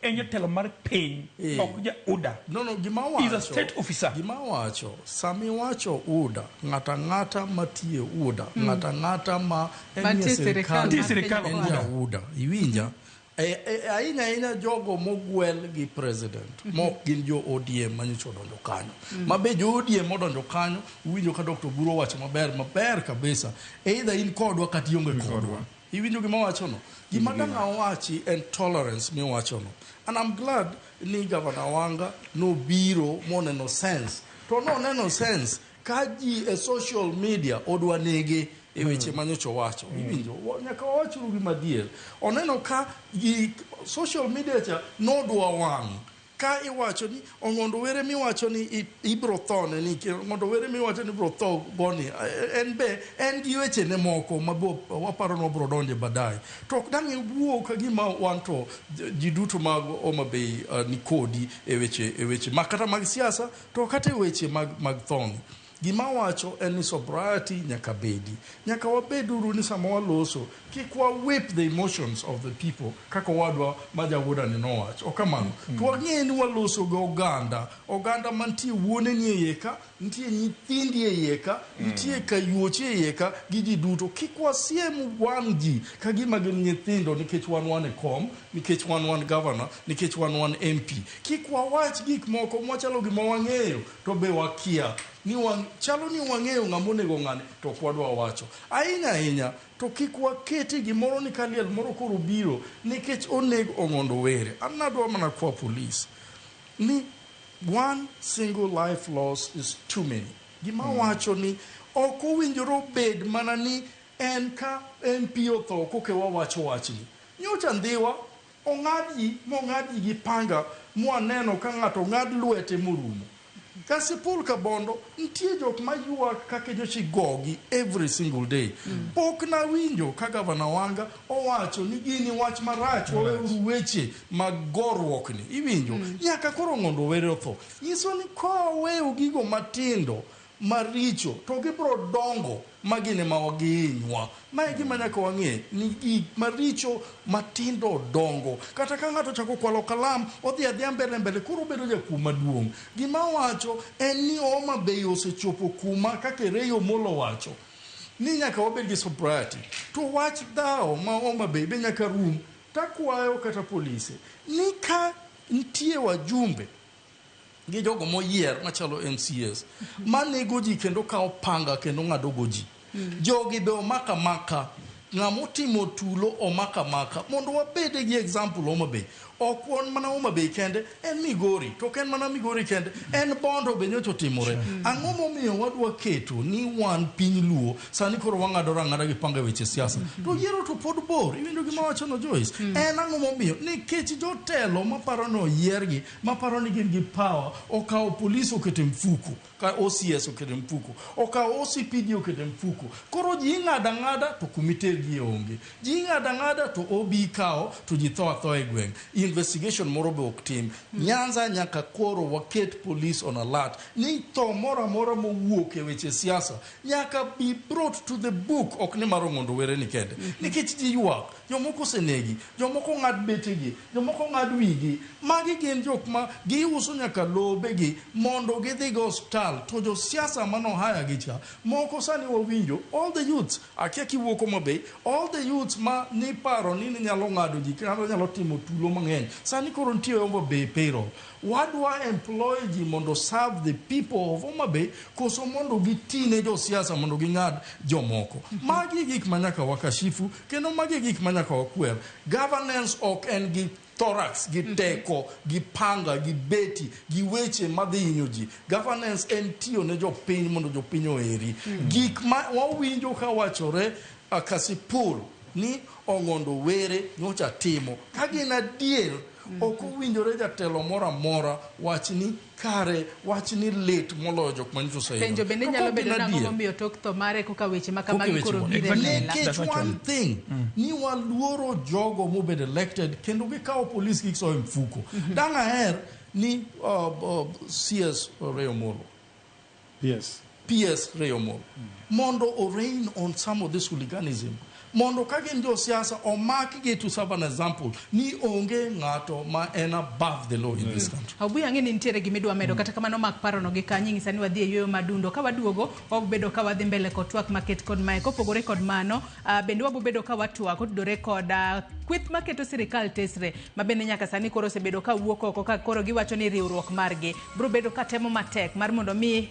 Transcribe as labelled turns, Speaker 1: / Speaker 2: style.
Speaker 1: en jatelo mar piny, ok ja UDA.
Speaker 2: No, gima
Speaker 1: He's a
Speaker 2: wacho.
Speaker 1: state officer.
Speaker 2: Gima wacho, sama iwacho UDA, ng'ata ang'ata matiye UDA, ng'ata ang'ata ma en
Speaker 3: Mantie
Speaker 2: e
Speaker 3: sirikal
Speaker 2: sirikal,
Speaker 1: Mantie
Speaker 3: mar
Speaker 1: sirikal
Speaker 3: Kenya
Speaker 2: en
Speaker 1: UDA.
Speaker 2: ja UDA. Iwinja? Ahinya ahinya jogo mogwel gi president, mok gin jo ODM manyocha odonjo kanyo. Ma be jo ODM modonjo kanyo, uwinjo ka Dr. Oburu owacho maber, maber kabisa. Either in kodwa kata ionge kodwa. Iwinjo gima wachono? Gima dang' awachi en tolerance miwachono. And I'm glad ni Governor Wanga nobiro moneno sense. To noneno sense ka ji e social media odwa nege e weche manyocha owacho. Iwinjo? Nyaka wawachuru gima adier. Oneno ka gi social media cha nodwa wang'. Ka iwacho ni Ong'ondo Were miwacho ni ibro thone ni Ong'ondo Were miwacho ni ibro tho goni, en be en gi weche ne moko ma bo waparo ni wabro donje baadaye. To ok dang' iwuo ka gima wan to ji duto mag Homa Bay ni kodi e weche ma kata mag siasa to kata e weche mag thoni. Gima wacho en ni sobriety nyaka bedi. Nyaka wabeduru ni sama waloso, kik wa whip the emotions of the people kaka owadwa ma jawuoda ni nowacho. Ok kamano. To wang'e ni waloso gi oganda. Oganda mantie wuone ni e iye ka, nitie nyithindi e iye ka, nitie kayuoche e iye ka, gi ji duto. Kik wasiem wang' ji ka gima gin nyithindo nikech wan e kom, nikech wan governor, nikech wan MP. Kik wawach gik moko mwachalo gima wang'eyo to be wakia. Ni wang, chalo ni wang'eyo ng'ama onego ng'ani to ok wadwa wacho. Ahinya ahinya to kik waketi gimoro ni ka liel moro koro biro nikech oneg Ong'ondo Were. An nadwa mana kwa police ni one single life loss is too many. Gima wacho ni ok owinjore obed mana ni en ka MP otho koke wawacho wachni. Nyocha Ndhiwa ong'ad ji mong'ad ji gi panga mwaneno ka ng'ato ong'ad lwete morumo. Kasipul Kabondo nitie jok ma ywak kaka nyocha igogi every single day. Pok nawinjo ka Gavana Wanga owacho ni gini wach marach, waweuru weche mag goruok ni. Iwinjo? Nyaka koro Ong'ondo Were otho. Nyiso ni ka waweyo gigo matindo maricho to gibiro dongo ma gin ema gihinywa. Ma e gima nyaka wang'e ni gik maricho matindo dongo. Kata ka ng'ato ochako kwalo kalam, odhi adhiya mbele mbele, koro obedo jakuo maduong'. Gima wacho en ni Homa Bay osechopo kuma kaka Ray Omolo wacho ni nyaka wabed gi sobriety. To wach dhawo ma Homa Bay be nyaka rum. Takwayo kata polise ni ka nitie wajumbe gi jogo moyier machalo MCAs manego ji kendo kawo panga kendo ng'ado go ji. Jogi be omaka maka. Ng'ama otimo tulo omaka maka mondo wabede gi example Homa Bay. Ok wan mana Homa Bay kende, en Migori. To ok en mana Migori kende, en Bondo be nyocha otimore. Ang'o momiyo wadwa keto ni wan piny Luo sani koro wang'adore ang'ada gi panga e weche siasa. To yiero to pod bor. Iwinjo gima awachono Joyce? En ang'o momiyo? Nikech jotelo maparo ni oyiergi, maparo ni gin gi power, okawo polis oketo e mfuko. Ka OCS oketo e mfuko, okawo OCPD oketo e mfuko. Koro ji ing'ado ang'ada to kumitergi onge. Ji ing'ado ang'ada to OB kawo to ji tho athoa e gweng'. Investigation moro be ok tim. Nyanza nyaka koro waket police on alert ni tho moro amora mowuok e weche siasa nyaka be brought to the book ok ni mar Ong'ondo Were ni kende. Nikech ji ywak, jomoko osenegi, jomoko ong'ad betegi, jomoko ong'ad wigi. Magi gin jok ma giuso nyaka lobegi mondo gidhi go osiptal. To josiasa mano hire gi cha, moko sani wawinjo, all the youths, akia kiwuok Homa Bay, all the youths ma niparo ni nyalo ng'ado ji kata nyalo timo tulo mang'eny, sani koro nitie Homa Bay payroll. Wadwa employ ji mondo serve the people of Homa Bay koso mondo giti ne josiasa mondo ging'ad jomoko. Magi e gik ma nyaka wakashifu kendo magi e gik ma nyaka wakwer. Governance ok en gi thorax, gi teko, gi panga, gi beti, gi weche madhi hinyo ji. Governance en tiyo ne jopiny mondo jopiny oheri. Gik ma wawinjo ka wachore Kasipul ni Ong'ondo Were nyocha timo ka gin adier ok owinjore jatelo moro amora wach ni kare wach ni lit moloyo jok manyocha osehinyo.
Speaker 3: Penjo bende
Speaker 2: To
Speaker 3: nyalo
Speaker 2: kok
Speaker 3: bedo
Speaker 2: gin
Speaker 3: nang'o
Speaker 2: adier.
Speaker 3: momiyo tok tho mare koka weche ma
Speaker 1: Koka
Speaker 3: kamagi
Speaker 1: weche
Speaker 3: koro
Speaker 1: mo-
Speaker 3: biro e
Speaker 1: Exactly.
Speaker 3: lela.
Speaker 2: Nikech
Speaker 1: That's what
Speaker 2: one thing ni waluoro jogo mobedo elected kendo gikawo polis gisoyo e mfuko. Dang' aher ni CS Ray Omolo
Speaker 4: Yes.
Speaker 2: PS Ray Omolo mondo o rein on some of this hooliganism. Mondo ka gin josiasa omakgi to serve an example ni onge ng'ato ma en above the law in this country.
Speaker 3: Obuya, ang'e ni nitiere gimidwa medo, kata kamano mak parono gi kanyo. Ing'isa ni wadhi e yueyo madundo. Ka waduogo, wabobedo ka wadhi mbele kod twak maket kod mae. Kopogore kod mano, bende wabobedo ka watwak otudore kod kweth maketo sirikal tesre, ma bende nyaka sani koro osebedo ka wuok oko ka koro giwacho ni riwruok margi biro bedo ka temo matek mar mondo mi